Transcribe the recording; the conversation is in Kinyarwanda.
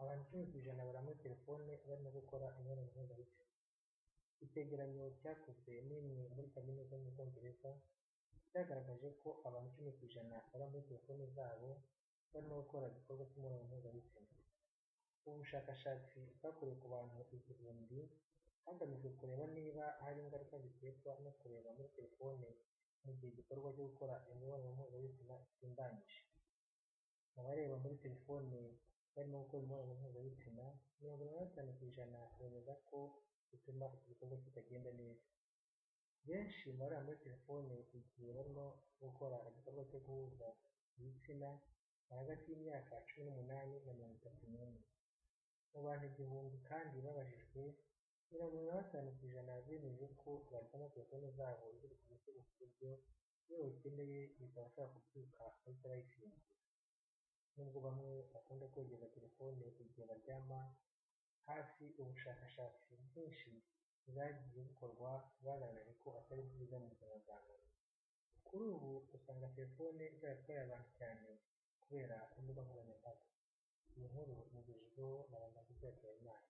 Abantu 10% bareba muri telefone barimo gukora imibonano mpuzabitsina. Icyegeranyo cyakozwe n'imwe muri kaminuza yo mu Bwongereza cyagaragaje ko abantu 10% bareba muri telefone zabo barimo gukora igikorwa cy'imibonano mpuzabitsina. Ubu bushakashatsi bwakorewe ku bantu 1000 hagamijwe kureba niba hari ingaruka ziterwa no kureba muri telefone mu gihe igikorwa cyo gukora imibonano mpuzabitsina kirimbanyije. Mu bareba muri telefone barimo gukora imibonano mpuzabitsina, 45% bemeza ko bituma iki gikorwa kitagenda neza. Benshi mu bareba muri telefone igihe barimo gukora igikorwa cyo guhuza ibitsina bari hagati y'imyaka 18 na 31. Mu bantu 1000 kandi babajijwe, 45% bemeje ko baryama telefone zabo ziri ku musego ku buryo iyo bayikeneye bitabasaba kubyuka bahita bayisinzira. Nubwo bamwe bakunda kwegereza telefone igihe baryama hafi, ubushakashatsi bwinshi bwagiye bukorwa bwagaragaje ko atari byiza mu buzima bwa muntu. Kuri ubu usanga telefone zaratwaye abantu cyane kubera imbuga nkoranyambaga. Iyi nkuru mugejejweho na Bagambiki Habyarimana.